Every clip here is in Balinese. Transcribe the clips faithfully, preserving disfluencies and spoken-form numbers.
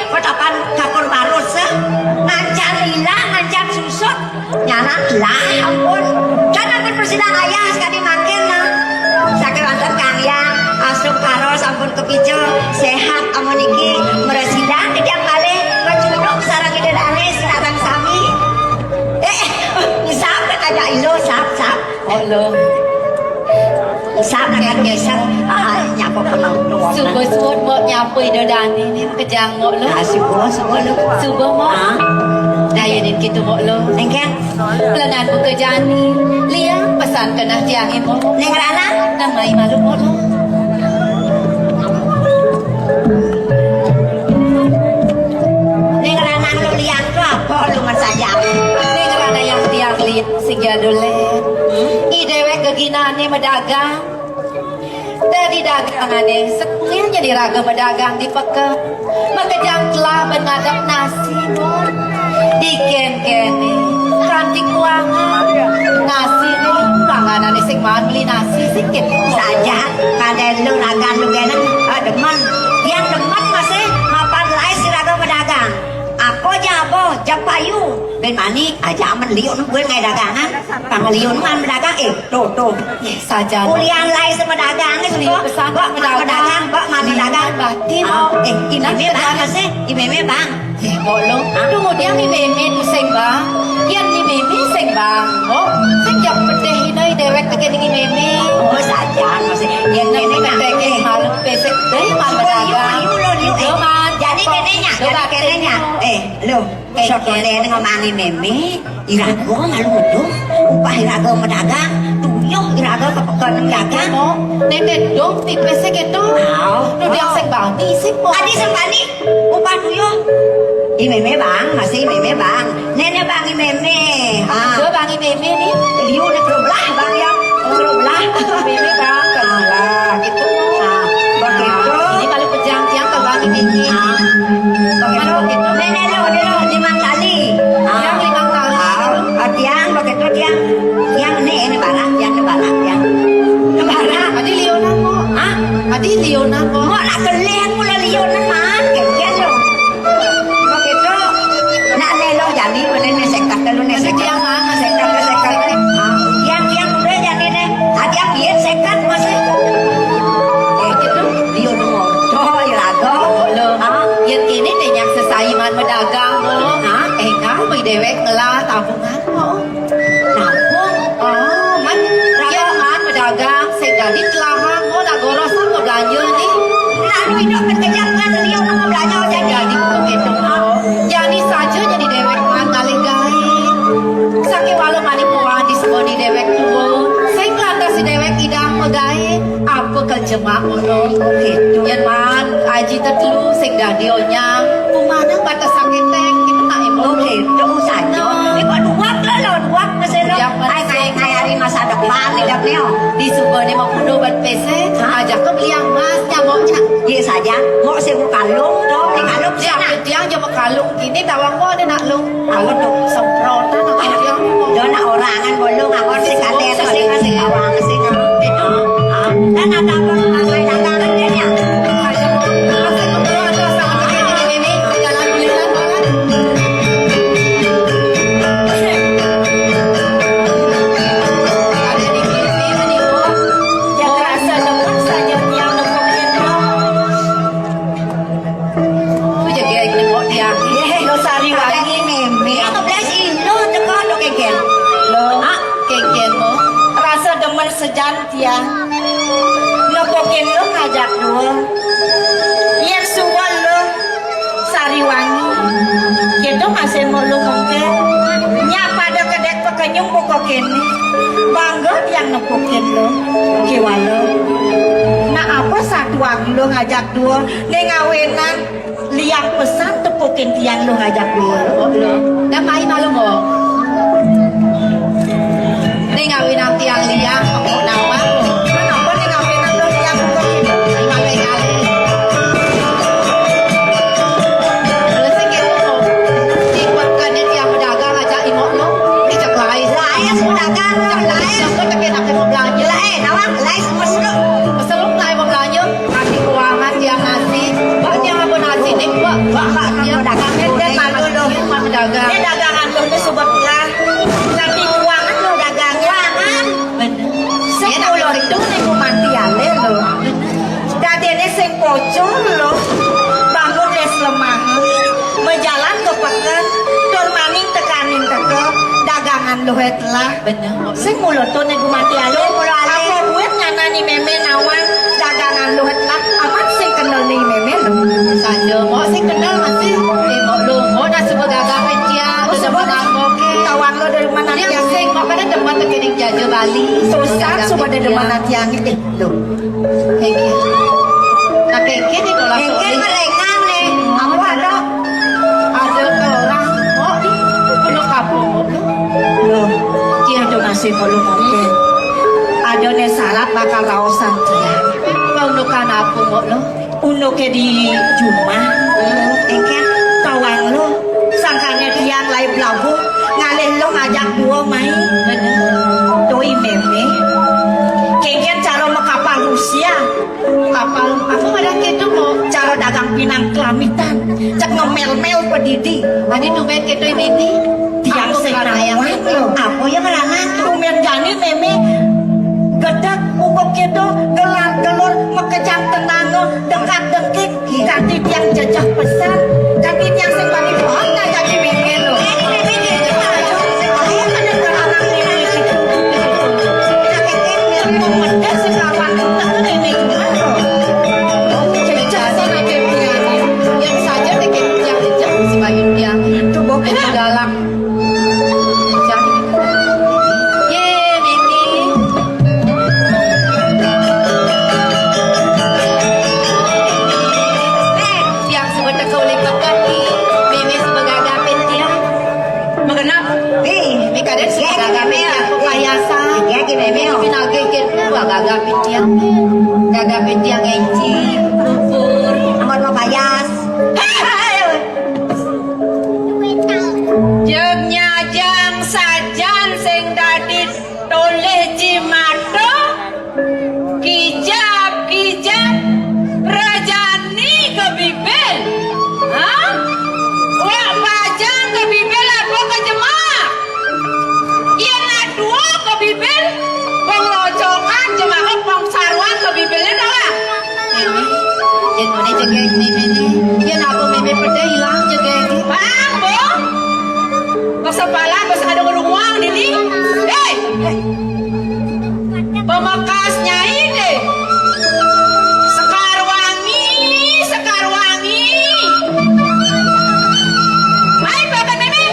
Petapan kapur barus, eh. Ngancan lila, ngancan susut. Nyanan lah, ampun. Kan ampun prasida ayah sakadi mangkin, nah. Sakéwanten Kang Hyang, astungkara sampun kapica, séhat amun niki, mrasidang titiang kalih, kacunduk sareng Ida Dané, sinareng sami. Eh, sap, ajak ilu, sap, sap. Halo. Sap, nak geser. Ah, nyapa penonton. Suba suud, Mbok, nyapa Ida Dané né, makejang, Mbok, lo. Ah, suba, suba, lo. Suba, Mbok. Ah. Nah, yén kéto, Mbok, lo. Éngkén. Lenan buka jani, liang pesan keneh tiangé, Mbok. Ning Ranang? Nang mai malu, Mbok, lo. Ning Ranang lu liang tu apa lu masajang? Ning Ranang yang tiang liang sing jadul, Lén. Hmm? I déwék geginané madagang. Dadi dagangané, setungil nyén iraga madagang di peken. Makejang telah ban ngadep nasi, Mbok. Dikén kéné, kanti kuangan. Nasiné, panganané sing maan beli nasi, sing kéto. Saja, kadén lu ragan lu kéné, ah, demen. Tiang demen masih mapan lais iraga madagang. Apa jaba, japayu. Bin mani, aja amen liu nu buin ngai dagangan. Pang liu nu man madagang, eh, tuh, tuh. Saja. Ulian lais sama dagang, eh, suko. Pesan bak madagang, bak mani dagang. Batin. Ah, eh, i mémé bang, masih, i mémé bang. Eh, Mbok, lo. Aduh, kemudian i mémé tu sing bang. Yén i mémé sing bang, Mbok. Sing jak pedih ina i déwék tekén i mémé. Oh, saja, masih. Yén kéné bang. Tekén malu pesek, dai malu dagang. Liu, liu, liu, eh. Jadi kéné nya, jadi kéné nya. Eh, lo. Sakoné ngomong i mémé, iraga malu dong, upah iraga madagang, tuyuh iraga ka peken dagang. Néné dong tipisé kéto. Au. Nu tiang sing bani, sing bani. Adi sing bani, upah tuyuh. I mémé bang, masih i mémé bang. Néné bang i mémé. Ha. Dua bang i mémé né. Liu né kerublah bang ya. Kerublah. Mémé bang, kerublah. Gitu. Ha. Begitu. Ini kalau pejang tiang kalau bang i mémé. Ha. Begitu. Néné lo, néné lo, limang tali. Ah. Tiang limang tali. Ah, tiang, begitu tiang. Tiang né, né barak, tiang né barak, tiang. Né barak. Adi liunan, Mbok. Hah? Adi liunan, Mbok. Mbok nak kelih mula liunan, man. Kéngkén lo. Begitu. Nak né lo jani, mana né sékat lo né sékat. Tiang mana? Sékat, sékat. Ah, tiang, tiang udah jani né. Ah, tiang biar sékat masih. Eh, gitu. Liun ngodoh, iraga. Lo, ha? Yén kéné té nyang sesai maan madagang, lo. Ha? Énggal beli déwék ngelah tabungan, lo. Nabung? Oh, man, yén maan madagang, sing dadi telahang, lo, nak gorosan, lo, belanja, né. Lalu hidup berkejap kan, liun nak belanja, jadi. Jadi, begitu, lo. Jani saja, jani déwék maan ngalih gaé. Sakéwala mani poan diseboni déwék tua, sing lantas si déwék idang magaé. Apa kerja mak ngono? Oh, gitu. Yén maan aji tetelu sing dadi onyang, kumanang batas sakéték, gitu nak, Ibu. Oh, gitu. Saja. Nah. Ini kok duap lah, lo, duap masih lo. Duap masih. Ai, ai, ai, hari masa depan, hidup ni, oh. Di suba ni mau kudu buat pese, hah? Ajak ke beli emas, nyamuknya. Iya saja. Mau sing kalung, dong, di kalung sana. Siap, dia aja mau kalung. Ini tawang kok ada nak lu. Aku tuh semprotan apa dia? Dia nak orangan bolu ngawur sing kadén sing sing awang sing. Itu. Ah, dan ada apa pakai dagangan dia nya? Ada di T V menipu. Jangan rasa demen saja yang demen. Ku jaga nengok tiang. Yéh, lo Sariwangi. Mémé. Aku belas ino teko do kéngkén. Lo, ha? Kéngkén lo. Rasa demen sejan tiang. Nepukin lo ngajak dua. Yén suwon lo Sariwangi. Kéto masih mau lo mengké. Nya pada kedék pekenyung buka kéné. Bangga tiang nepukin lo. Kiwala. Nah, apa satuan lo ngajak dua? Ning awinan liang pesan tepukin tiang lu ngajak dua. Dah mai malu mo. Ning awinan tiang liang pengko nawang. Kenapa ning awinan lu liang pengko? Mai malu ngalih. Terus sing gitu. Tiba kene tiang pedagang ngajak imok lu. Ngajak lain. Lain pedagang, lain. Aku tapi nak mau belanja. Lain, awak lain semua seluk. Seluk lain mau belanja. Nasi kuangan tiang nasi. Bak tiang apa nasi nih, Bak? Bak, bak, Luh é telah. Bener. Sing mula to né gumanti alih. Mula alih. Apa buin nganani mémé nawang dagangan luh é telah. Amat sing kenal né mémé luh. Saja, Mbok, sing kenal masih. Eh, Mbok, luh, Mbok dah suba gagah péntiang. Oh, suba. Tawang luh demen tiang. Sing, Mbok, kada demen tekening jaja Bali. Susah, suba demen tiang. Eh, luh. Kéngkén. Nah, kéngkén né tolak. Kéngkén merengang né. Apa ada? Ada tolak. Oh, di, kena kapung. Loh, dia ada masih belum mungkin. Ada né syarat bakal raosan dia. Kau nukan apa, Mbok, lo? Unuké di jumah. Kéngkén tawang lo. Sangkané tiang lai belabuh, ngalih lo ngajak dua mai. Bener. Doi mémé. Kéngkén cara makapal Rusia. Kapal, aku pada kéto, Mbok. Cara dagang pinang kelamitan. Cek ngemel-mel pedidi. Adi tumbén kéto ini. Tiang sing nawang lo. Apa ya merangan? Tumbén jani mémé gedeg, uga kéto, gelar-gelur, makejang tenanga, dengkak-dengkik. Kanti tiang jejeh pesan, kanti tiang sing paling bangga dadi mémé lo. Ayo, ada orang mémé gitu. Kita kéngkén, mémé sing lawan kita tuh mémé gimana lo? Jejeh sana kéngkén tiang. Yang saja deh kéngkén tiang jejeh si Bayu tiang. Itu bok dalam. Jejeh. Ye, mémé. Eh, tiang suba teka uli peken, mémé suba gagapin tiang. Magenap. Eh, mémé kada suba gagapin tiang, payasan. Mémé pinagih kén suba gagapin tiang. Gagapin tiang enci, lumpur. Amun mapayas. Hei! Jeg nyajang sajan sing dadi tolih jimata, kijap-kijap, rajani ka bibil. Ha? Wak bajang ka bibil apa ka jemak? Yén adua ka bibil, panglocokan jemaka pangsaruan ka bibilné tawang. Mémé, yén oné jegég mémé né, yén apa mémé pedih ilang jegég. Bang, Bu. Basa palan, basa ada ngerunguang dini. Héi. Pamekas nyai deh. Sekar Wangi, Sekar Wangi. Hai, Bapak Mémé.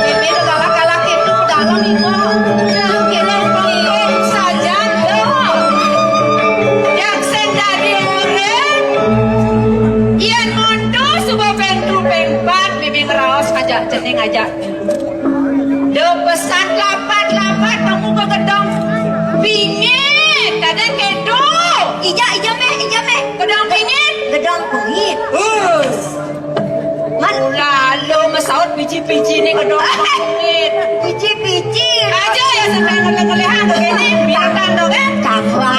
Mémé udah galak-galak itu ke dalam, Ibu. Udah, kira sajan, loh. Yang sing dadi urip, yén monto suba ping telu ping pat, mémé ngraos ngajak cening, ngajak. Duh, pesan lapat-lapat nemu ka gedong pingit, kadén kéto. Ija, ija méh, ija méh. Gedong pingit. Gedong pingit. Us. Man. Lalu masaut biji-biji né gedong pingit. Biji-biji. Aja ya sampai ngelih-ngelihan begini, binatang dong, kan? Cakra.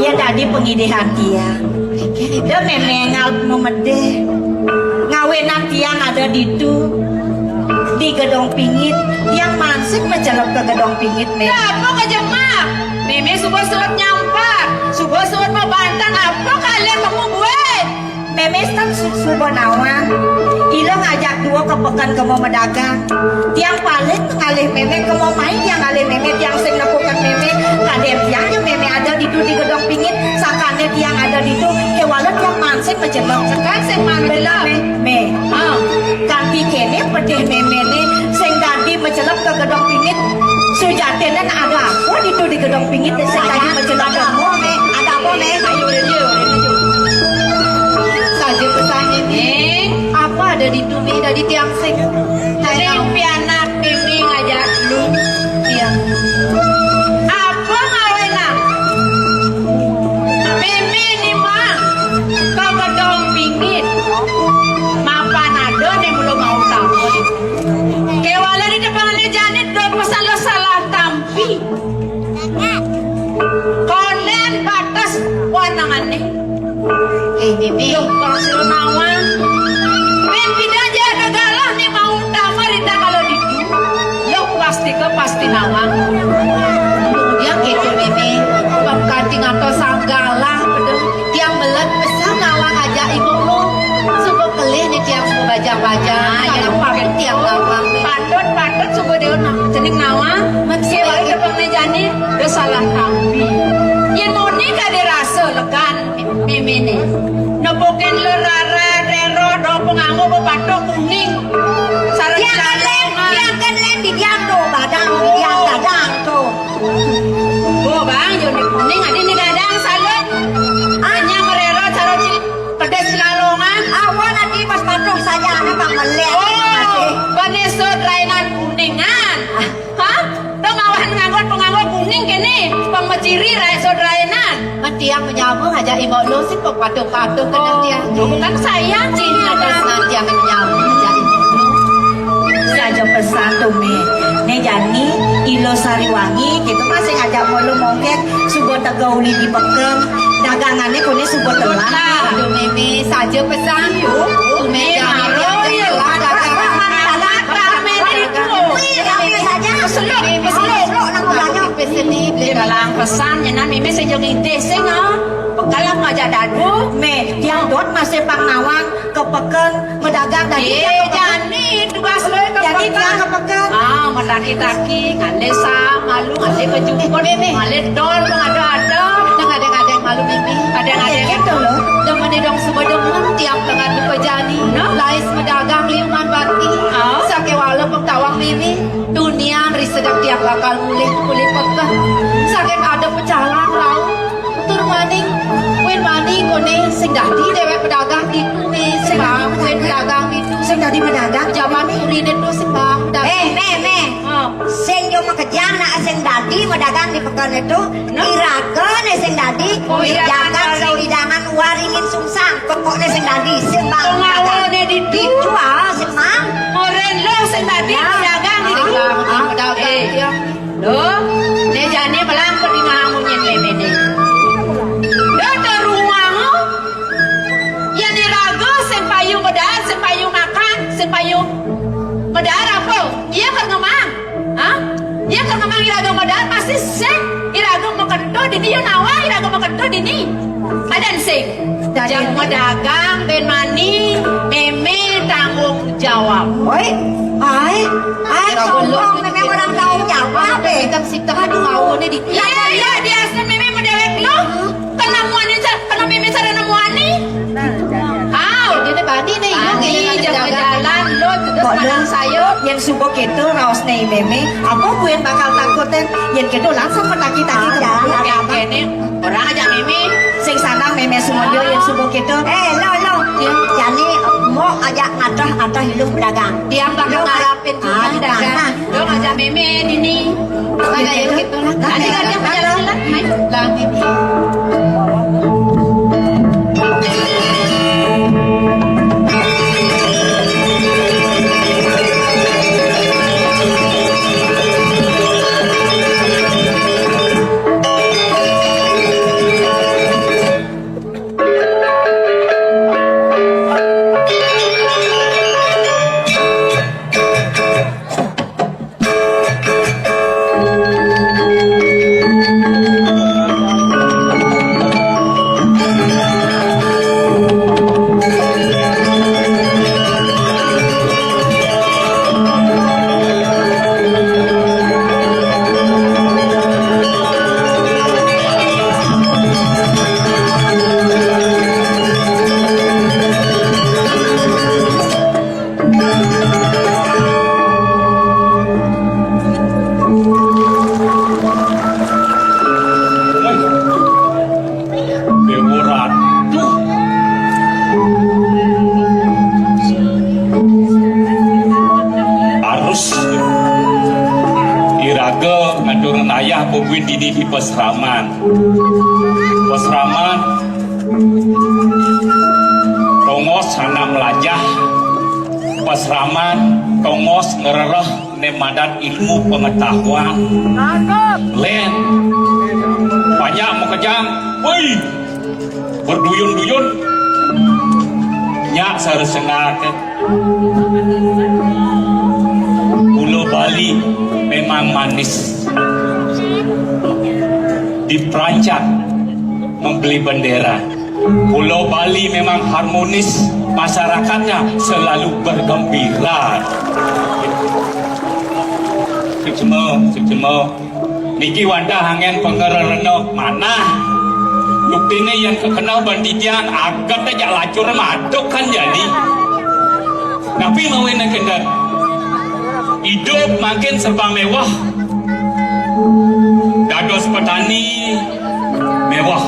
Iya, tadi pengidihan dia. Ida mémé ngal memedih. Ngawinang tiang ada ditu, di gedong pingit, tiang mansing macelep ka gedong pingit, Mé. Apa ka jemak? Mémé suba suud nyampar, suba suud mabanten, apa kalian kamu buat? Mémé kan su-, suba nawang. Ila ngajak dua ka peken kema madagang. Tiang paling ngalih mémé, kema mai tiang ngalih mémé, tiang sing nekukan mémé, kadén tiang ja mémé ada ditu di gedong pingit, sakané tiang ada ditu, kéwala tiang mansing macelep. Sekarang sing macelep. Mé, Mé. Ha. Kanti kéné pedih mémé né, sing dadi macelep ka gedong pingit. Sujatiné ada apa ditu di gedong pingit, sing dadi macelep? Ada apa, Mé? Ada apa, Mé? Ayo, ayo, ayo. Saja pesan ini. Apa ada ditu, Mé, dadi tiang sing? Sing pianak Mémé ngajak lu. Iya. Apa ngawinang? Mémé ni mah ka gedong pingit. Mapan ada né mula mau tamu. Kéwala di depan né jani duh pesan lo salah tampi. Kondén batas wanangané. Eh, Bibi. Loh, pasti nawang. Mén pida ja ada galah né mau damar ida kalau ditu. Loh, pasti ka pasti nawang. Kemudian kéto, Bibi. Mémé né. Nepukin lo rara rero do penganggo bepatuh kuning. Sareng tiang kan lén, tiang kan lén di diang to, badang di diang dadang to. Oh, Bang, yo di kuning adi ni dadang salon. Hanya merero cara cil pedes cilalongan. Awan adi pas patuh saja anak Bang melek. Oh, bani sud rainan kuningan. Hah? Tong awan nganggo penganggo kuning kéné, pemeciri rai sud rainan. Matiang menyambung aja ibu lu sing pepatuh-patuh kena tiang. Bukan saya, cinta tresnan tiang menyambung aja ibu lu. Saja pesan to, Mé. Né jani Ilo Sariwangi, kita masih ngajak mulu mongkek, suba tega uli di peken, dagangané koné suba telah. Aduh, Mémé, saja pesan to. Mémé jani tiang telah dagangan. Mémé itu. Peseluk, peseluk. Peseluk, nak banyak. Peseluk, beli dalam pesan, nyenan Mémé sing jeng idih sing, ah. Bekal aku ngajak dadu. Mé, tiang dot masih pang nawang ke peken, medagang dadi. Eh, jani tugas lo ke peken. Jani tiang ke peken. Ah, metaki-taki, ngalih sam, malu, ngalih kejuput, Mémé, ngalih dol, ada-ada. Nang ada-ada malu, Mémé. Ada-ada. Kéto lo. Demen dong suba demen, tiang tengah duka jani. Nah. Lais medagang liungan bati. Ah. Sakéwala pengtawang Mémé. Tunian ri sedek tiang bakal mulih, mulih peken. Saking ada pecalang rauh. Tur maning, win maning koné sing dadi déwék pedagang ditu, Mé. Sing dadi pedagang ditu. Sing dadi pedagang. Jaman uriné to sing pedagang. Eh, Mé, Mé. Ah. Sing yo makejang nak sing dadi pedagang di peken itu. Nah. Iraga né sing dadi. Oh, iya, jagat sawidangan waringin sungsang. Pokokné sing dadi sing bang. Pengawalné ditu. Ditu, ah, sing mang. Orén lo sing dadi pedagang ditu. Ah, pedagang. Eh. Lo, né jani melangkut di maha munyin Mémé né. Lo teruang lo. Yén iraga sing payu medar, sing payu makan, sing payu medar apa? Iya kan ngemang. Hah? Iya kan ngemang iraga medar masih sing iraga makento dini, yo nawa iraga makento dini. Adan sing. Jang medagang bén mani, Mémé tanggung jawab. Woi, ai, ai, sombong Mémé orang tanggung jawab, eh. Kita sita aduh mau né di. Iya, iya, di asal Mémé medéwék lo. Kena muani, kena Mémé cara nemuani. Ah, dia bani né, ini jalan-jalan lo terus manang sayur. Yén suba kéto raosné Mémé, apa buin bakal takutin? Yén kéto langsung petaki-taki ke jalan. Kéné orang aja Mémé. Sing sanang Mémé sumodyo yén suba kéto. Eh, lo, lo. Jani mau aja ngatah-ngatah ilu pedagang. Tiang bakal ngarapin cuma dagang. Dong aja Mémé dini. Ada yang gitu lah. Ada yang aja lah. Lah dini. Déwa Ratu. Arus iraga ngaturang ayah bubuin dini di pasraman. Pasraman tongos anak melajah. Pasraman tongos ngerereh né madan ilmu pengetahuan. Lén, banyak makejang, woi, berduyun-duyun. Nyak saresengake. Pulau Bali memang manis. Di Prancak membeli bendera. Pulau Bali memang harmonis, masyarakatnya selalu bergembira. Suksma, suksma. Niki wantah anggén pangrerena manah. Buktiné yén kekena ban titiang aget jak lacur maduk kan jani. Napi mawinan kénten? Idup mangkin serba méweh. Dados petani méweh.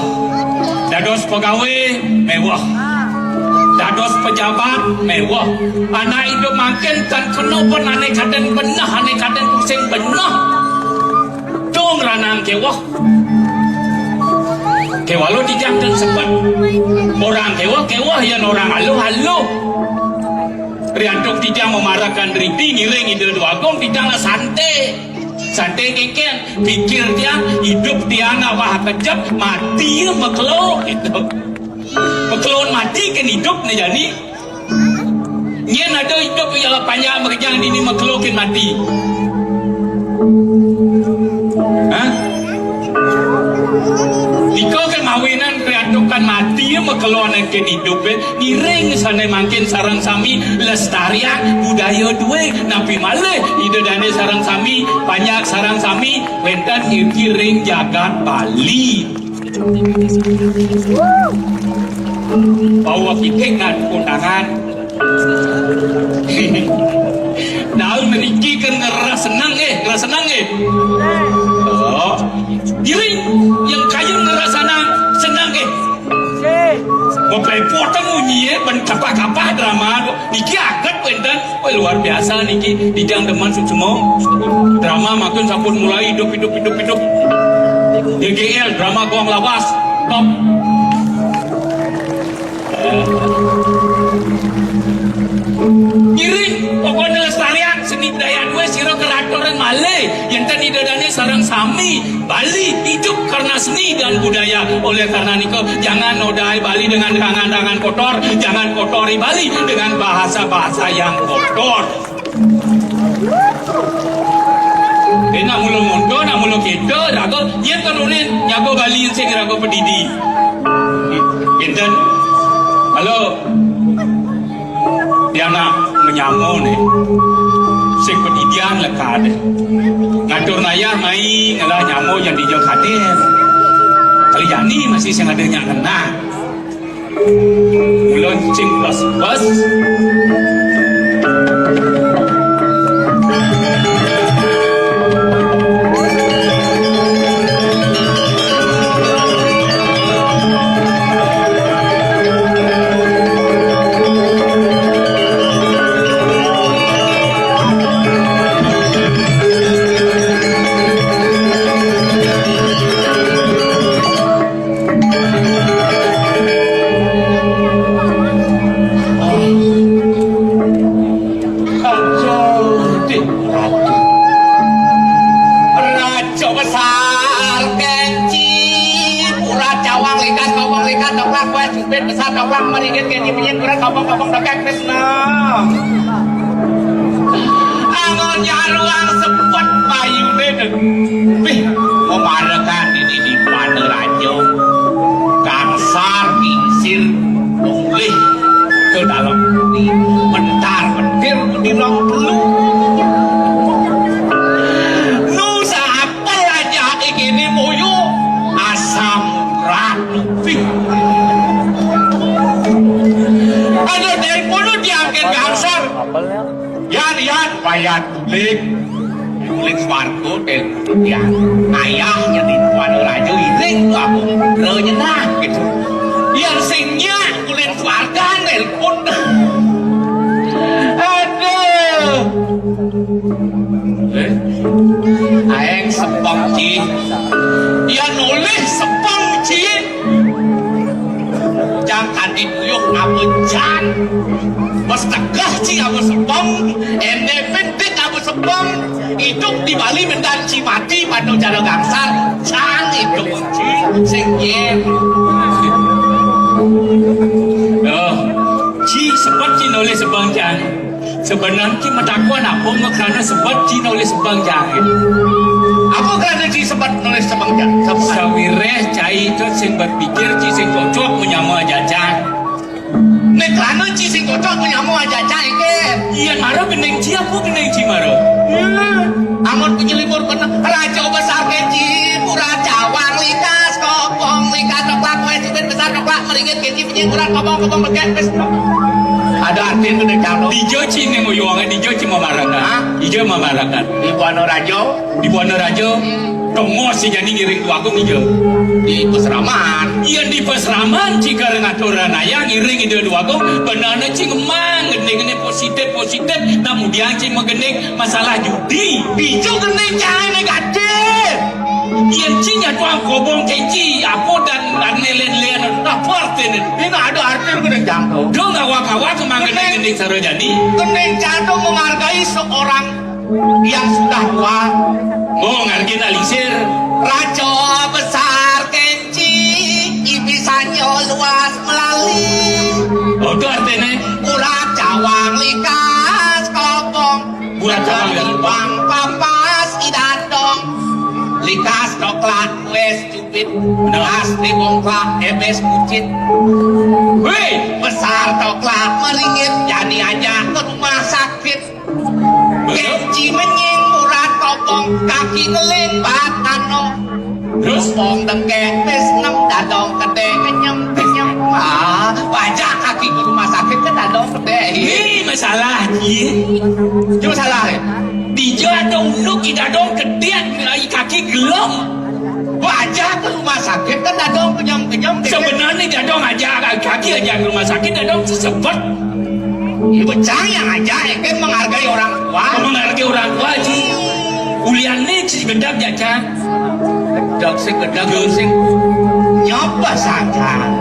Dados pegawé méweh. Dados pejabat méweh. Anak idup mangkin tan kena pun ané kadén beneh, ané kadén pusing beneh. Dong ranang kéweh. Kéwalo titiang ten sebet. Orang kéweh, kéweh, yén orang aluh, aluh. Riantuk titiang mamarakan ridi ngiring Ida Déwa Agung, titiang nak santai. Santai kénkén, pikir tiang, idup tiang nak wah kejep, mati makelo, gitu. Makelo mati kan idup né jani. Nyén ada idup ya panjak makejang dini makelo kin mati. Hah? Nika kan mawinan riantukan mati ya makelo ané kin idup, eh. Ngiring sané mangkin sareng sami lestariang budaya dué. Napi malih Ida Dané sareng sami, panjak sareng sami wénten iriki ring jagat Bali. Bahwa kidik ngan undangan. Daun mriki kan ngerasa seneng, eh, ngerasa seneng, eh. Oh. Diri yang kaya ngerasa seneng, seneng, eh. Mau pelepotan munyi, eh, ben kapah-kapah drama. Niki aget wénten. Wah, luar biasa niki, titiang demen suksma. Drama mangkin sampun mulai idup, idup, idup, idup. Y G L, drama Gong Lawas. Top. Ngiring, pokokné lestarian seni budaya dué sira keraton malih. Yén ten Ida Dané sareng sami Bali hidup karena seni dan budaya. Oleh karena nika, jangan nodai Bali dengan tangan-tangan kotor, jangan kotori Bali dengan bahasa-bahasa yang kotor. Eh, nak mula monto, nak mula kéto, raga, yén kan ulin, nyaga Bali sing raga pedidi. Kinten. Halo. Dia nak menyama né. Sing pedidian lekad. Ngatur nayah mai ngelah nyama yang dija kadén. Kali jani masih sing ada nyak ngenah. Mula cing bas-bas. Aduh, dih, aduh. Raja besar kenci, pura cawang likas, kopong likas, toprak, kue, supit, besar, toprak, merigit, kenci, penyit, berat, kopong, kopong, toprak, krisna. Angon nyaruang sepet bayuné, deh. Wih, memarekan ini di mana raja. Gangsar, kingsir, nulih ke dalam bumi. Mentar, mentir, budi rong telu. Nu saat Pelajaran iki moyo asam urat lebih. Ada telepon diangkat gangsar. Yan, yan, payah tulik. Tulik swarga telepon yan. Ayah jadi tuan raja iring aku. Putra nyenah gitu. Yang sing nyak kulit swarga telepon. Aduh. Eh? Aéng sepeng, Ci. Ya nulih sepeng, Ci. Jang kanti puyuh apa jan. Wes tegeh, Ci, apa sepeng. Éné penting apa sepeng. Idup di Bali mendan Ci mati pada cara gangsar. Jan idup, Ci. Sing yén. Duh. Ci sepet, Ci nulih sepeng, jan. Sebenarnya ki matakon apa makrana sebet Ci nulih sebeng jahit. Apa krana Ci sebet nulih sebeng jahit? Sebet. Sawiréh cai to sing berpikir Ci sing cocok menyama ajacan. Nek krana Ci sing cocok menyama ajacan, inggih. Iya, mara gending Ci apa gending Ci mara? Hmm. Amun penyelimbur bener, raja besar Ci, pura cawang likas, kopong likas, teplak wes Meringit keci penying urat kobong-kobong begek wis. Ada artin gedé cang to. Dija ci né ngoyongé, dija ci mamarakan. Hah? Dija mamarakan. Di Buana Raja. Di Buana Raja. Hmm. Tongos ci jani ngiring Déwa Agung dija. Di pasraman. Yén di pasraman ci kareng aturan ayah ngiring Ida Déwa Agung, benehné ci ngemang, gendingné positif, positif, nah mudian ci magending masalah judi. Dija gending cangé negatif. Yén ci nyatuang kobong keci, apa dan, dan lén-lén, apa artiné? Ini ada arti gedé cang to. Dong awak-awak kemang gending-gending sarojani. Gending cang to menghargai seorang yang sudah tua. Oh, ngargin alisir. Raja besar keci, ibisanya luas melali. Oh, itu artinya. Urat cawang likas kobong. Urat cawang likas. Iwang papas idadong. Likas coklat wes cupit. Benar. As dibongkak ebes kucit. Wih. Besar coklat meringit, jani aja ke rumah sakit. Keci menying urat kobong, kaki ngeling bat ano. Terus? Kobong dengkek, tis nem dadong gedé, kenyem, kenyem. Ah, bajak kaki ke rumah sakit ke dadong gedé. Ini masalah, Ji. Ini masalah, ya? Dija ada unduk di dadong gedé, kaki gelem. Bajak ke rumah sakit ke dadong kenyem, kenyem. Sebenarnya dadong aja, kaki aja ke rumah sakit, dadong sesebet. Ibu cang yang aja, ya kan, menghargai orang tua. Oh, menghargai orang tua, Ji. Ulian né ci gedeg ya, Cang. Gedeg sing, gedeg sing. Nyapa saja.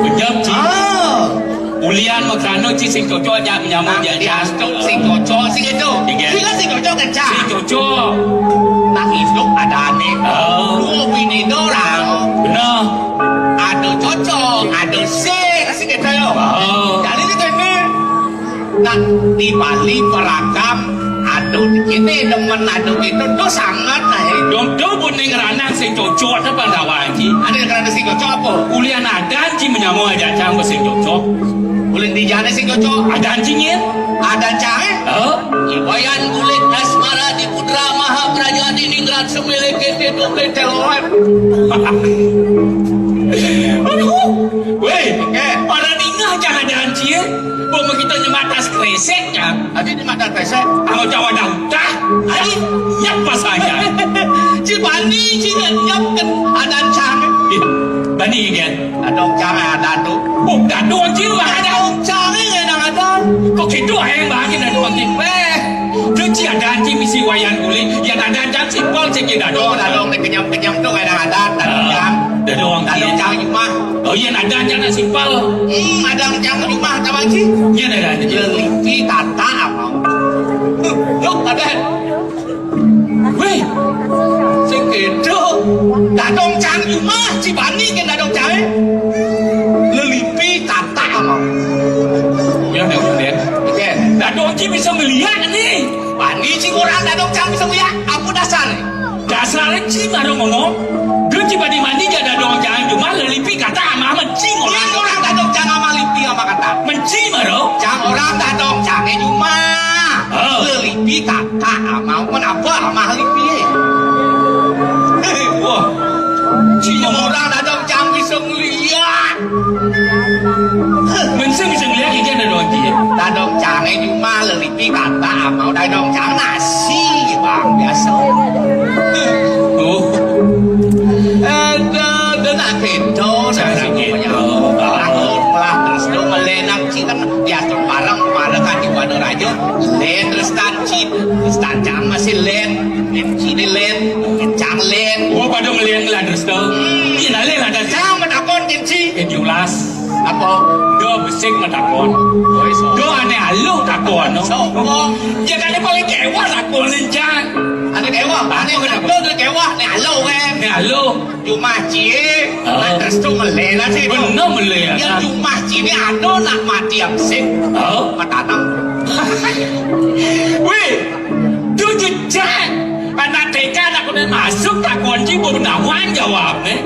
Gedeg, Ji. Ah. Ulian makrana ci sing cocok aja menyama dia, Cang. Sing cocok, sing itu. Iya. Sing cocok, Cang. Sing cocok. Nak hidup ada ané. Oh. Dua bini dorang. Benar. Ada cocok, ada sing, sing gitu ya. Oh. Jadi ini Nah, di Bali beragam adu. Ini demen adu itu tuh sangat nah. Dong tuh buning ranang sing cocok apa ndawa, Ji? Ada yang ranang sing cocok apa? Ulian adan, Ji, menyama aja cang sing cocok. Ulin di jane sing cocok. Adan, Ji, nyén? Adan cang, eh? Hah? Iwayan Gulik Asmara di Putra Mahapraja di Ningrat Semilih Kete Doble Telolet. Aduh. Wéh, eh, para ningah jangan-jangan cie. Bom kita nyemak tas kresek ya. Aja nyemak tas kresek. Kalau Jawa dah utah. Aja nyapa saja. Ci bani ci nyap kan adan cang. Ih, bani kan. Adong cang ada tu. Oh, dadong ci lah ada. Cang ni nang ada. Kok gitu ae bagi dadong ci. Wéh. Duh, ci adan ci misi Wayan Gulik, yan adan cang simpel cék dadong. Dadong, dadong kenyam-kenyam tu kadang adan, dadong cang. Dadong cang. Dadong cang jumah. Oh, yan adan cang nak simpel. Hmm, adan cang jumah, tahu ci? Yan adan. Lelipi kata apa? Duh, duh, adan. Wéh, sing kéto. Dadong cang jumah, ci bani kén dadong cang. Lelipi kata apa? Ya, ya, ya. Oke. Dadong ci bisa melihat nih. Bani ci orang dadong cang bisa melihat. Apa dasar? Dasar ci baru ngomong. Duh, ci bani mani ja dadong cang jumah lelipi kata amah menci orang. Orang dadong cang amah lipi amah kata. Menci baru. Cang orang dadong cang jumah. Oh. Lelipi kata amah, men apa amah lipi? Wah. Ci orang dadong cang bisa melihat. Menseng bisa ngeliat ikan dadong ci. Dadong cangé cuma lelipi kata amau dadong cang nasi, Bang, biasa. Oh. Ada, ada nak kéto, nak kéto. Bangun, melah terus tu, melé nak ci kan diatur bareng, kemana kan di Wana Raja. Lé terus tan ci, terus tan cang masih lé. Lé ci ni lé, cang lé. Oh, pada melé lah terus tu. Hmm. Iya, lé lah terus. Cang matakon kén ci. Kén Julas. Apa? Duh besik matakon. Duh ané aluh takon. Sapa? Ya kan paling kéweh takon lencang. Ané kéweh, ané kéweh, ané aluh kan. Ané aluh. Cuma cie, nak restu melé lah sih. Bener melé. Yang cuma cie ni ada nak mati yang sik. Oh. Matanam. Wih, tu jejak. Anak T K anak udah masuk takon ci benawan jawabné.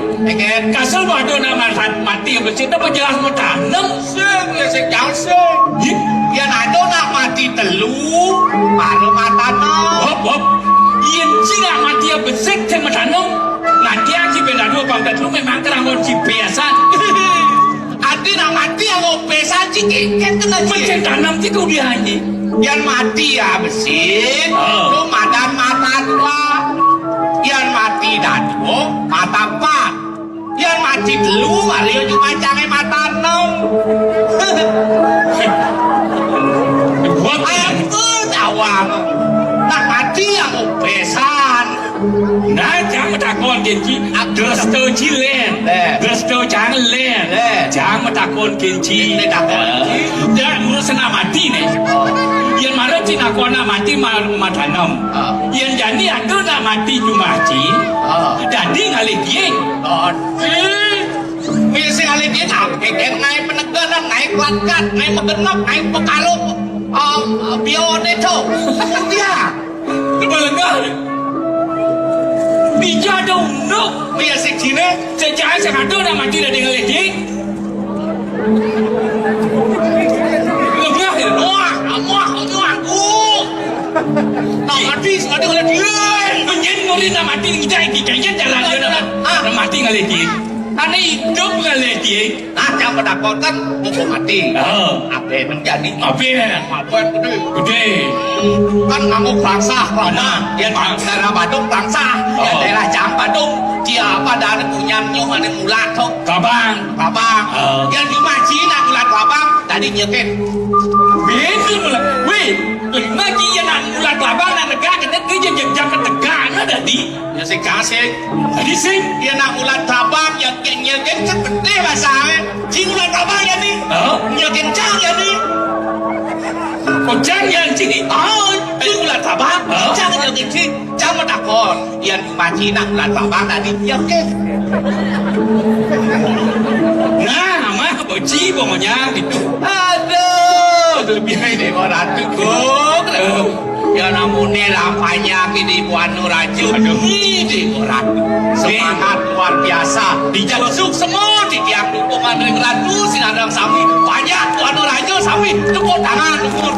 Kasar waduh nak mati, mati yang besik apa jelas mau tanam. Sing, ya sing jauh sing. Yé. Yang ada nak mati telu, baru matanam. Hop, hop. Yén ci nak mati yang besik sing matanam. Nanti aja beda dua bangkat lu memang kerangon ci biasa. Iki kena Mencen tanam ti kau dianyi. Yan mati ya besi, Oh. tu madan mata dua. Yan mati dadu, mata empat. Yan mati telu, mari ojo macange mata enam. Buat Aku tawang. Nak mati yang besan. Nah, jang matakon genji. Dresta ji len. Eh. Dresta jang len. Eh. Jang matakon genji. Nek takon. Eh. Dak ngurus nak mati ne. Yen mara ci nakon nak mati ma-, matanem. Ah. Yen jani ada nak mati jumah ci. Ah. Dadi ngalih dieng. Dadi. Misi ngalih dieng, ah, keken ngai peneganan, ngai kelatkat, ngai megenep, ngai pekaluk. Ah, bione to. Dia. Kepala enggak. Bija ada unduk. Iya, sing sini. Sejak saya kata nak mati dah dengan leding. Lemah ya. Wah, wah, wah, uh. Nak mati, nak dengan leding. Menyen murid nak mati, kita ikut jalan dia nak, Ah. nak mati dengan leding. Ane hidup dengan leding. Nah, yang penakon kan mumpung mati. Oh. Apa yang jadi? Apa? Apa yang gede? Gede. Kan nganggo plangsah, lama. Nah. Ya, daerah Badung plangsah. Ya, Oh. daerah Cang Badung. Dia apa, ada punyan nyuh, ada mulat, tuh. Kabang. Kabang. Oh. Yang cuma Cina mulat kabang, tadi nyekin. Bener mulat. Wih, lagi yang nak mulat kabang, nak negak, kena kerja jam-jam tegak, nah, tadi. Ya, sing kasih. Tadi sing. Ya, nak ulat tabang, ya, ya, ya, ya, kan gede bahasa, eh. Sing ulat tabang, ya, ni. Oh. Ya, kencang, ya, ni. Oh, jang, ya, sini. Oh, sing ulat tabang. Oh. Jang, ya, kecil. Jang, matakon. Ya, maci nak ulat tabang tadi. Ya, oke. Nah, mah, boci, pokoknya gitu. Aduh, lebih ini orang tuh, Gong. Oh. Ya namune lampanya kini Wanu Raju. Aduh. Ini orang semangat luar biasa. Dijak suksema di tiang dukungan ring Ratu Sinarang sami. Banyak Wanu Raju sami. Tepuk tangan, tepuk.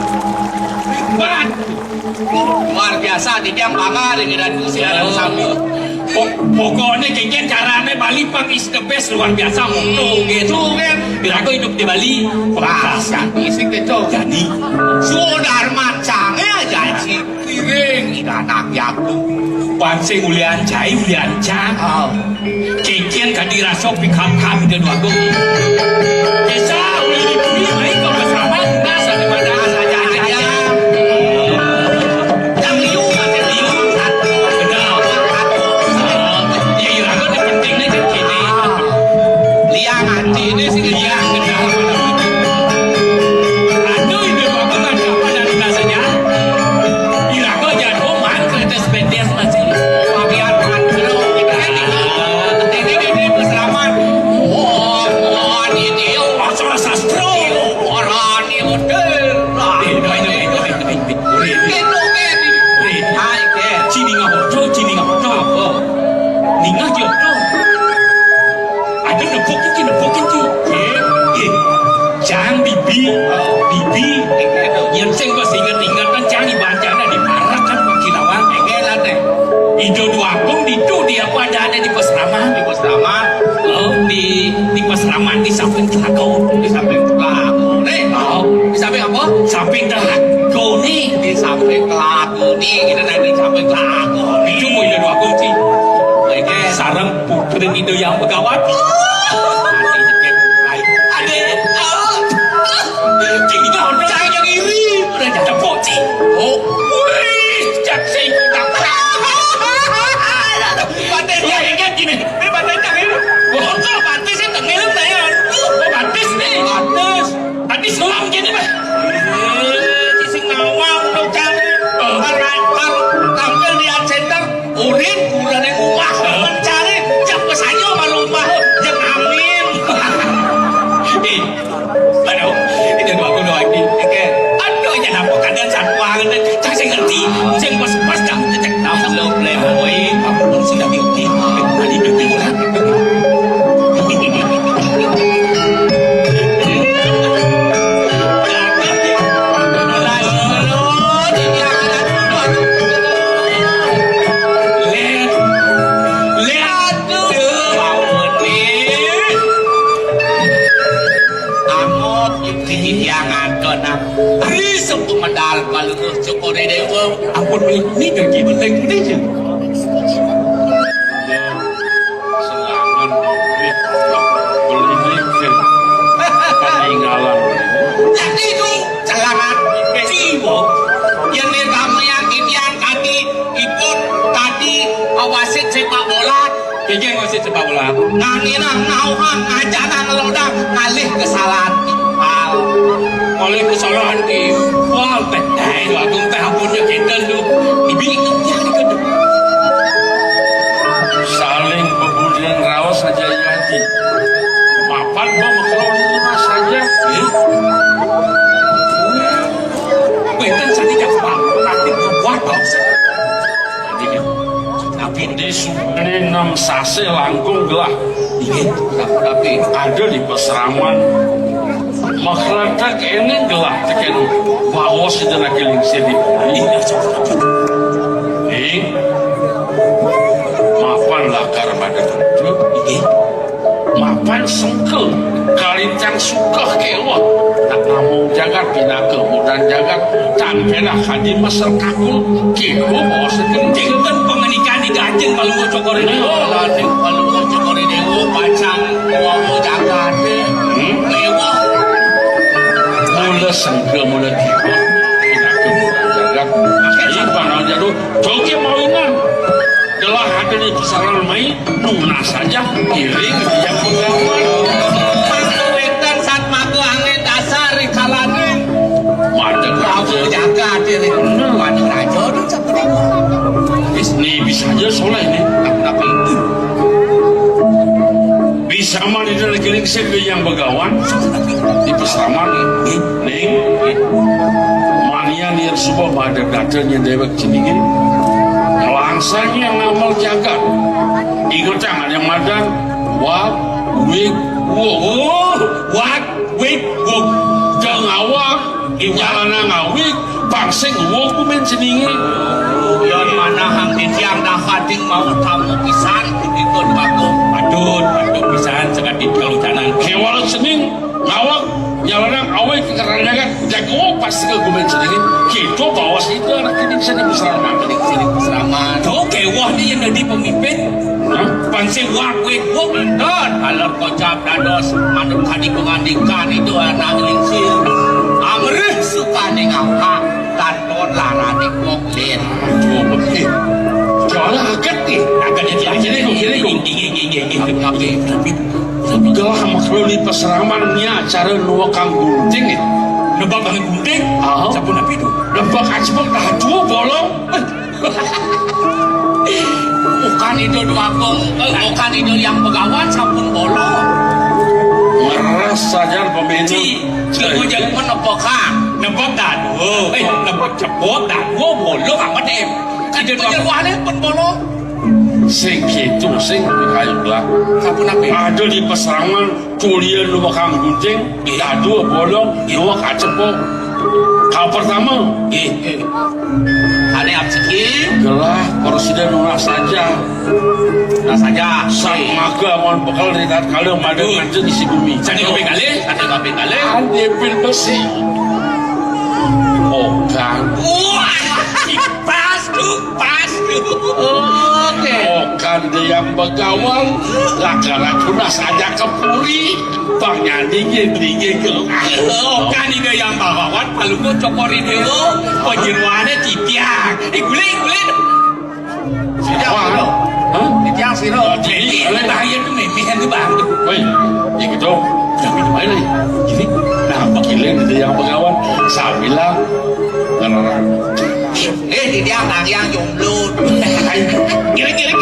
Wah. Luar biasa di tiang bangga ring Ratu Sinarang sami. Pok-, pokoknya kengken carane Bali pang is the best, luar biasa, moto gitu kan. Iraga hidup di Bali, wah, kan isi gitu. Jadi, Sudarman cange aja sih. Piring, ida anak yaku. Pancing ulian cai, ulian cang. Oh. Cincin kadi rasa pikam-kam de dua gong. Desa uli di bumi, baik kau bersama, ndas ada pada asa jajan. Yang liu, masih liu, satu. Benar. Ya, iraga ni penting ni, cincin ni. Liang ati ni, sing liang, benar. Aduh, ini bagus, ada apa dan rasanya? Iraga jatuh, man, kertas betes masih. Pakai aturan dulu, kita kan ini. Ini, ini, ini, selamat. Oh, oh, ini dia, masalah sastra. Orang ni model. Lah, ini, ini, ini, ini, ini, ini. Murid. Gitu, gitu. Murid. Hai, ke. Cini ngahodo, cini ngahodo. Apa? Ninga jodoh. Ada nepuk iki, nepuk iki. Ye, ye. Jang bibi, bibi. Yang sing kok inget-inget kan jang ibancana di parak kan Pak Kilawang. Ida dua pung ditu dia pada ada di pesraman. Di pesraman. Oh, di, di pesraman di samping telaga. Di samping telaga. Nih. Oh. Di samping apa? Samping telaga nih. Di samping telaga. Ini kita nanti sampai ke aku. Cuma ya dua kunci. Oke, sarang putri itu yang begawat. Ade, cing kita orang yang iri. Udah jadi kunci. Oh, wih, cak sing tak. Batin, ya, ingat gini. Ini batin yang ini. Oh, batin sih tengil saya. Oh, batin. Tenang. Ari sing pemedal Palungguh Cokor I Déwa. Ampun, mriki niki benteng puniki. Serangan beli mikir. Peninggalan. Jadi itu serangan. Tiba. Yen kami yang titiang kaki ipun tadi wasit sepak bola. Kenging wasit sepak bola. Nganginang nauhang ngajanan lodang ngalih kesalahan timpal. Oleh kesalahan timpal, betai tu aku minta ampun ya kita tu. Ibi ingat dia ni kena. Saling bebudian raos saja ya hati. Mapan ba makelo lima saja. Eh? Wénten sami jam sepuluh, nanti buat bos. Tapi di sumene enam sase langkung gelah. Inggih, tapi ada di peseraman. Makletek ini gelah teken baos itu lagi lingsir di bumi. Ning, mapan lakar pada tujuh. Inggih. Mapan sengkel, kalintang sukeh kéweh. Tak namung jagat pinaka mudan jagat, tan pédah kadi meser kakul, kéweh bawa segenting. Dinten pangenikan di gajeng Palungguh Cokor I Déwa. Alah, Palungguh Cokor I Déwa, pacang wawa jagaté. Hmm? Kéweh. Mula sengkel, mula kéweh. Pinaka mudan jagat. Akhir sampai jatuh. Joget mawinan. Gelah ada di peseraman mai, nunas saja, iring dia penggawa. Mangku wétan sat mangku angin dasar di kalaning. Madeg raja jagat ini. Madeg raja di sapunika. Wis, ni bisa aja soleh ni. Tapi itu. Bisa mah di dalam giling sing yang begawan. Di peseraman. Ning, manian yen suba madeg data nyén déwék ceningé. Langsangé ngamal jagat. Ingetang ada madan, wag, wig, wug. Oh, wag, wig, wug. Jang awak, nyalana ngawig, pang sing wug kumén ceningé. Yén manahang titiang dahating mau tamu pisan, punika Déwagung. Patut, patut pisan, sakadi kalucanan. Kéwala cening. Ngawag, nyalana awig, keranjangan, jago pas ke gumen sedikit. Kita bawa sida anak ini bisa dimusraman. Sini musraman. Tuh, kéweh ni yang jadi pemimpin. Hah? Pan sing wag wig wug, enten. Alor kocap dados, manut kadi pangandikan itu anak lingsir. Amrih sukaning awak, tanpa laraning wong lin. Aduh, betul. Soalnya agak nih. Agak jadi, jadi, jadi, jadi. Inggih, inggih, inggih, inggih. Tapi, tapi, tapi, Gelah maklum di peseraman nya cara nuwekang gunting. Nebak angin gunting? Ah. Sampun napi tu? Nebak acepok dah dua bolong. Bukan itu dua kong, eh, bukan itu yang begawan sampun bolong. Ngeras saja pemilu. Ci, ci, ci, ci, nebak ah. Nebak dah dua. Eh, nebak cepok dah dua bolong amat em. Kan itu dua pun bolong. Sing kéto, sing kayulah. Sapunapi? Ada di peseraman kuliah nuwekang gunting, dadua bolong, nuwek acepok. Kal pertama. Nggih. Kali absiki. Gelah, presiden nunas saja. Nunas saja. Sang maga amun bekel di tatkala madeg kanjeng isi bumi. Satu kopi kali, satu kopi kali. Ande pil besi. Okan. Wah, pas tuh. Pas. Oke. Okan Ida Hyang Begawan, lakar tunas aja ke puri, pang nyandingin dingin ke. Okan Ida Hyang Begawan, Palungguh Cokor I Déwa, panjeroané titiang. Eh, guling, guling. Titiang sira. Hah? Titiang sira. Jadi, jadi, bahaya tuh mimihan tuh, Bang. Woi, ya gitu. Tapi di mana nih? Jadi, nah, pakiling Ida Hyang Begawan, sambilang ngererang. Eh, di dia tariang jomblo. Giring, giring, giring.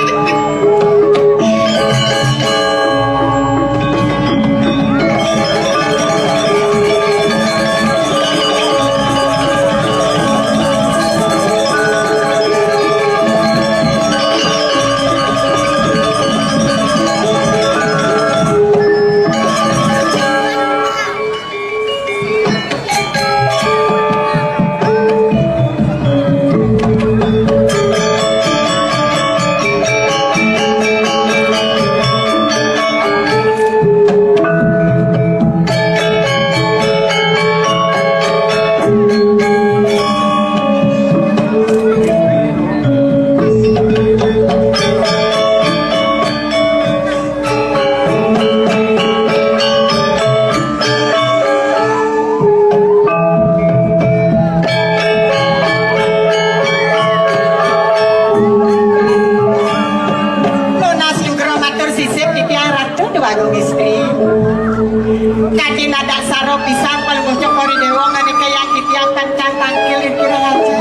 Dadak saro pisan Palungguh Cokor I Déwa nganikayang titiang tangkang tangkil ring kirang aja.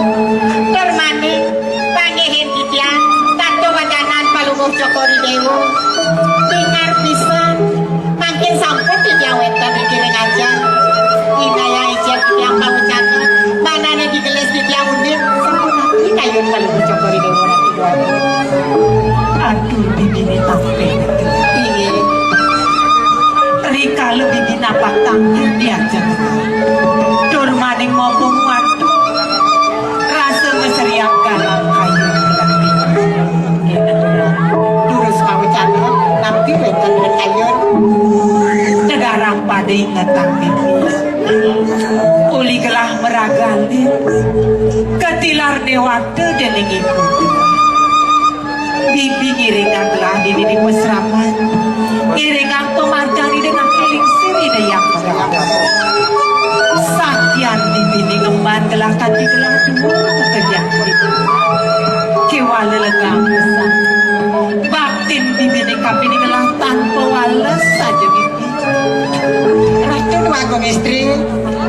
Tur manik, panggihin titiang, tata wadanan Palungguh Cokor I Déwa. Bingar pisan, mangkin sampun titiang wénten ring kirang aja. Inayang icén titiang pawecana, manané digelis titiang undin, sampun napi kayun Palungguh Cokor I Déwa Ratu Déwa. Aduh, bibiné tapé. Inggih. Rikala bibi napak tangkil diajeng. Tur maning mabung watu. Rasa ngeseriak galang kayu. Durus pawecana, napi wénten ring kayun? Tegarang pada ingetang bibi. Uli gelah maragalin. Katilar déwata déning ibu. Bibi ngiringang gelah dini di pasraman. Ngiringang pamargin Ida Naké Lingsir Ida Hyang Widi. Sakian bibiné ngemban gelah kanti gelah duur kejang. Kéwala legang pesan. Baktin bibiné kapining gelah tanpa wales saja bibi. Ratu Déwa Agung Istri,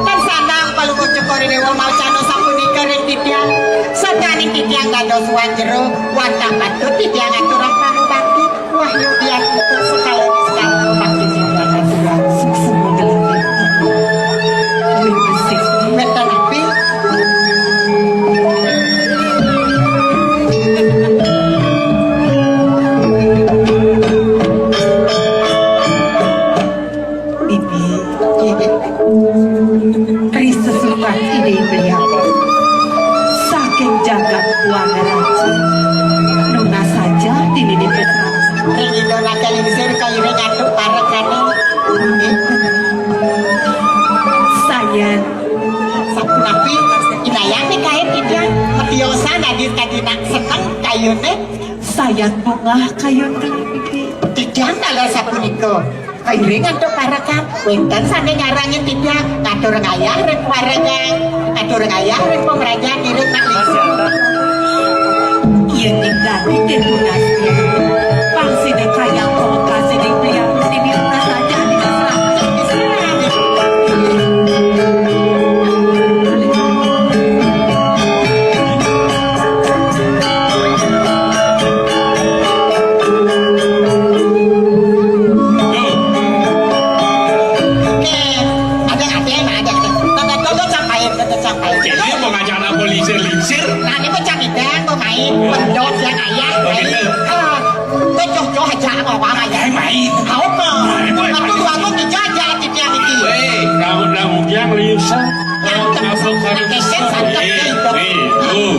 tan sandang Palungguh Cokor I Déwa mawecana sapunika ring titiang. Sadaning titiang dados wan jero, wantah patut titiang aturang pangubakti. Wahyu dian itu sekali sekali bakti titiang aturang. Suksma gelah. Wih, besik. Wénten napi? Bibi, Bibi. Ri sesurat Ida Beliau. Saking jagat Buana Raja. Nunas saja dini di Ring Ida Naké Lingsir kairing antuk parekané. Sayan. Sapunapi inayang mikain titiang. Matiosan dadi kadinak seneng kayuné. Sayan bungah kayun gelah niki. Titiang taler sapunika. Kairing antuk parekan, wénten sané nyarengin titiang, ngatur ngayah ring parekan, ngatur ngayah ring pamrajan ngiring nak lingkungan. Yén ning dadi déh tunas, pang sida kayang pamekasé ning priang sini tunas aja di Oké, ada, ada, ada, ada. Tanda, tanda, campain, tanda, campain. Jadi, mau ngajak anak polisi lingsir? Nah, ini mau cari dan mau main, pendok yang ayah, main. Ah, joh-joh aja mau apa, main. Main, main. Apa? Main, main. Aku dua aku tiga aja, tiga, tiga. Wéh, daun-daun yang lingsir. Mantep. Masuk satu. Kesel, santep, eh, itu. Eh, tuh.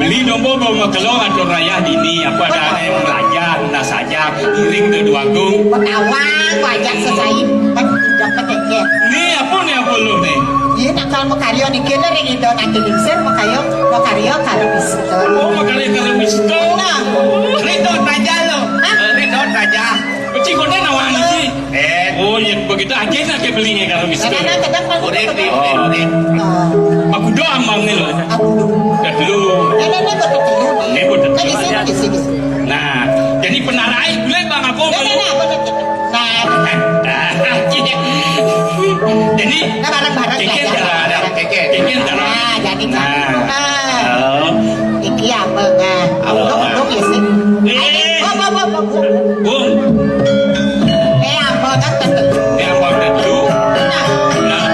Beli domba bawa makelong atur rayah dini, apa ada yang belajar, nah saja, iring ke dua gung. Petawang, bajak sesai, kan dapat tiket. Nih, apa nih, apa lu nih? Iya, nak kalau makarya niki, nih, ring Ida Naké Lingsir, makarya, makarya karo Mister. Oh, makarya karo Mister. Nah. Ridho Raja lo. Hah? Eh, Ridho Raja. Peci kote nawang sih. Eh. Oh, ya begitu aja nak beli nih kalau bisa. Kadang-kadang kan. Udah, udah, udah, udah. Oh. Aku doang mau nih loh. Aku dulu. Udah dulu. Ini, ini buat dulu nih. Ini buat dulu. Kan di sini, di sini. Nah, jadi penarai boleh Bang Agung. Nah, nah, nah, nah, nah. Nah, jadi nah, bareng-bareng keke belajar. Darah, keke. Keke darah. Nah, jadi kan. Nah. Nah. Oh. Iki apa, nah? Apa? Dong, dong, ya sih. Eh. Ayo, hop, hop, hop, hop. Bung. Eh, apa kan tetep? Eh, apa tetep? Nah. Nah.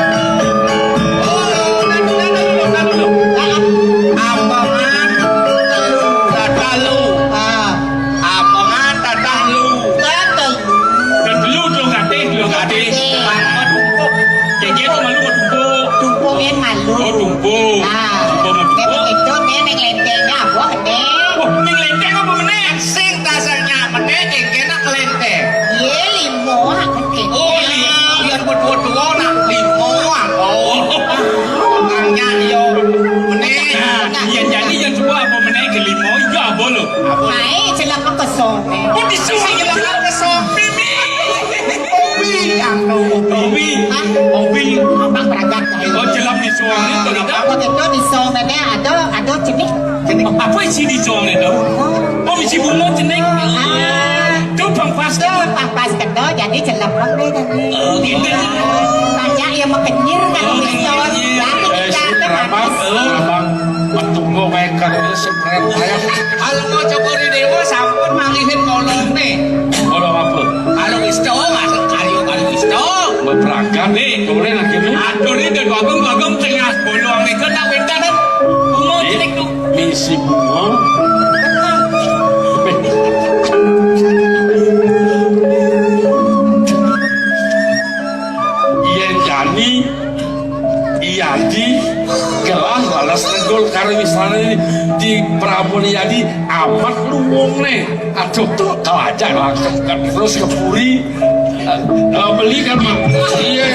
Oh, nah, nah, nah, nah, nah, nah. Ah. Apa kan? Telu, telu. Ah. Apa kan? Telu. Telu. Telu, telu katih, telu katih. Iya. Apa tumpuk? Keke to malu mah tumpuk. Tumpuk yang malu. Oh, tumpuk. Nah. Tumpuk mah tumpuk. Itu nih, Neng Lenteng, apa, Neng? Oh, Neng Lenteng apa, Neng? Sing dasarnya, Neng, keke nak lenteng. Iya, limo, ah, keke. Oh, limo. Biar buat dua-dua, nak limo, ah. Oh. Orangnya, yo. Neng. Nah, iya, jadi yang dua apa, Neng? Ke limo, iya, apa lo? Apa? Mai, celaka kesong. Oh, di sini celaka kesong. Mimi. Kopi, yang tahu kopi. Kopi. Hah? Kopi. Abang berangkat. Oh, jelam di suami, tuh, kita. Apa gitu, di song, Neng, ada, ada cenik. Apa isi di suami, tuh? Oh, isi bunga cenik. Ah. Tuh, pampas, tuh. Pampas, gitu, jadi celaka deh, jadi. Oh, gitu. Kalau mau cokori dewa sampun mangihin kolongne. Kolong apa? Kalau isto, masuk kayu kalau isto. Bebrakan nih, boleh lagi nih. Aduh, ini dan bagung-bagung tengah bolong itu nak wentanan. Bunga cilik tuh. Misi bunga. Yen jani Iyadi gelah balas negul karo istane di Prabu Iyadi amat luwungne. Aduh, tuh, kau aja langsung ke, terus ke puri. Eh, eh, beli kan, Mak? Iya.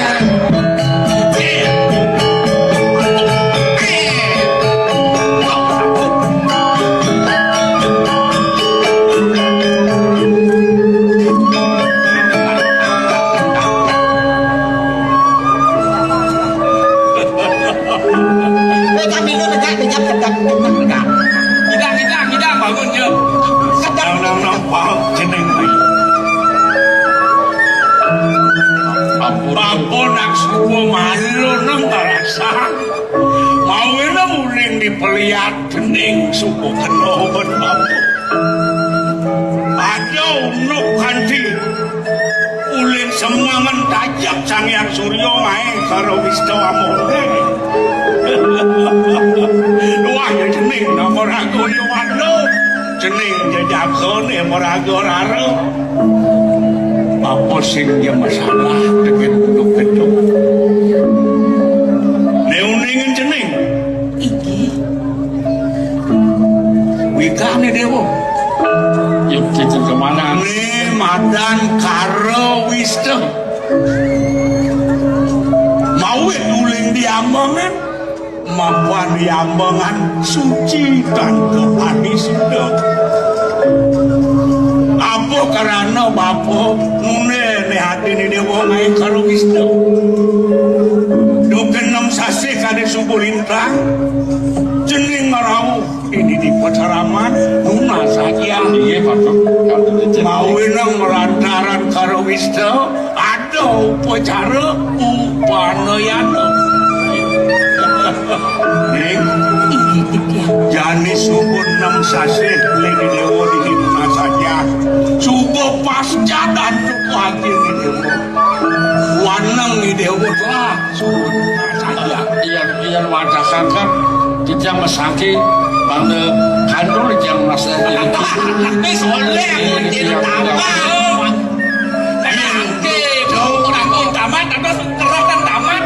Eh, kami lu negak, negak, negak, negak, negak. Ngidang, ngidang, ngidang, bangun, yo. Sedang, sedang, sedang, paham, jeneng, Mak. Ampun. Ampun, nak suku malu, nang tarasa. Mau enak uling dipeliat, kening suku kena obat, Ampun. Ada unuk kanthi. Ulin semangan tajak Sang Hyang Surya main karo Wista Amone. Wah, ya jeneng nama raga ya wanda. Jeneng jejagane maraga rara. Apa sing ya masalah deket geduk-geduk? Ne uning jeneng. Inggih. Wikane dewa. Yuk, kita kemana? Ne madan karo Wista. Mawit uling diambengan, mapan diambengan suci tanpa panisida. Apa karana bapa nune ne atine dewa ngae karo Wista? Dukenem sasih kade subuh lintang, jeneng ngerawuh ini di pacaraman nunas saja. Iya, Pak. Mau enang melantaran karo Wista, ada upacara upanayana. Ning, jani subuh enam sasih lini dewa di nunas saja. Subuh pas jadan cukup hati ini dewa. Wanang ni dewa telah subuh nunas saja. Iya, iya, wadahaken titiang masangke mangda kantul titiang masangke. Wis oleh, iya, iya, tambah. Ora kok tamat, terus terus kan tamat.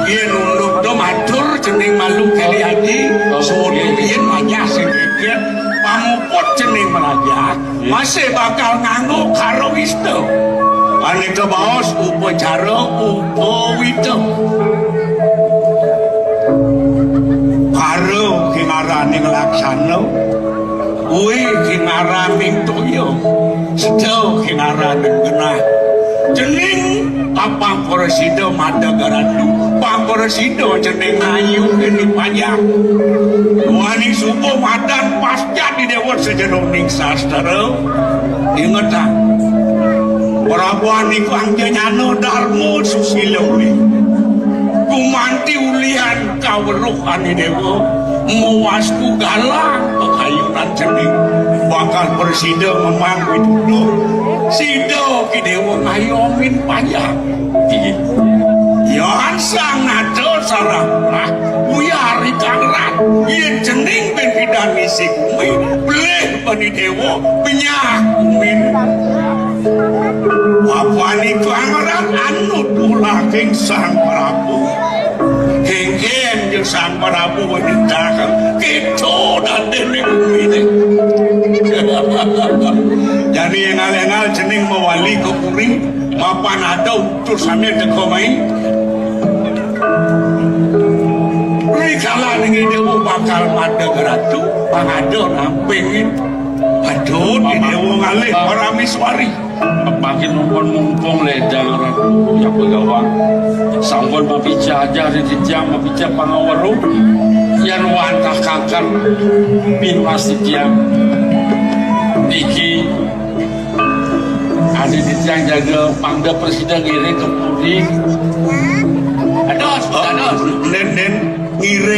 Yen unduk do matur jeneng malu kali ati, oh, sono iya, iya, yen wayah sing geget, pamuput jeneng melajah, iya, masih bakal nganggo karo Wista. Aneka baos upacara upawita. Karo ki ngaraning laksana, kuwi ki ngaraning toya, sida ki ngaraning genah. Jeneng tapang prasida Madagaraja, pang prasida jeneng ayu kene panjang. Wani subuh madan pasca di dewa sejeroning sastra. Ingetang, Prabu Anika Anjanyana Darma Susila kuwi. Gumanti ulihan kaweruh ane dewa, muwasku galang pekayunan cening. Bakal prasida memang pituduh. Sida ki dewa ngayomin panjang. Iya. Yan sang nada sarah, nah, buyar ikang rat. Yen cening ben pidan isi bumi, belih bani dewa, penyah bumi. Apani kelameran anut ulahing Sang Prabu. Kengken je Sang Prabu wenitaken, kita dan dene bumi ne. Jadi engal-engal cening mewali ke puri, mapan ada utusane teko mai. Rikala ning dewa bakal madeg ratu, pangada nampingin. Aduh, di dewa ngalih paramiswari. Makin mumpung-mumpung ledang ratu ya pegawang. Sampun mapijajah di titiang, mapijah pangaweruh. Yan wantah kanker pinunas titiang. Niki adi titiang jaga mangda presiden ngiring ke puri. Aduh, aduh. Nen, nen, ngiring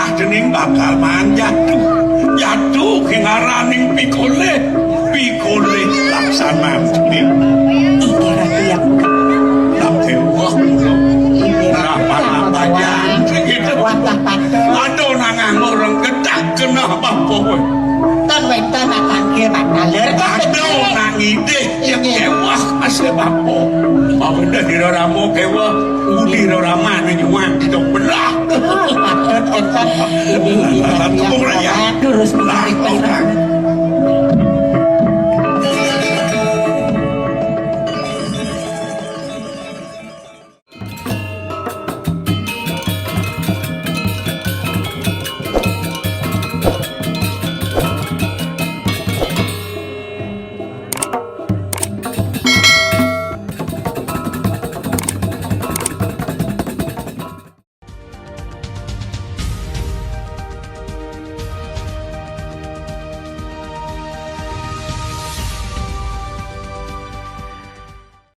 Wah, dening bakal manjatu. Jatu ki ngaraning pikolih. Pikolih laksanan dening. Inggih Ratu Hyang. Tapi wah, kula. Inggih Ratu Hyang. Rapat-rapat janji gitu. Wah, wah, wah. Aduh, nang nganggo rengketak kena apa kowe? Ten wénten apanggih mataler. Aduh, nang idih yang kewah masih bapa. Apa ndak dira rama kewah? Udi rama nyuwang kita belah. Patut kita. Lalu, lalu, lalu, lalu. Durus menarik pesan.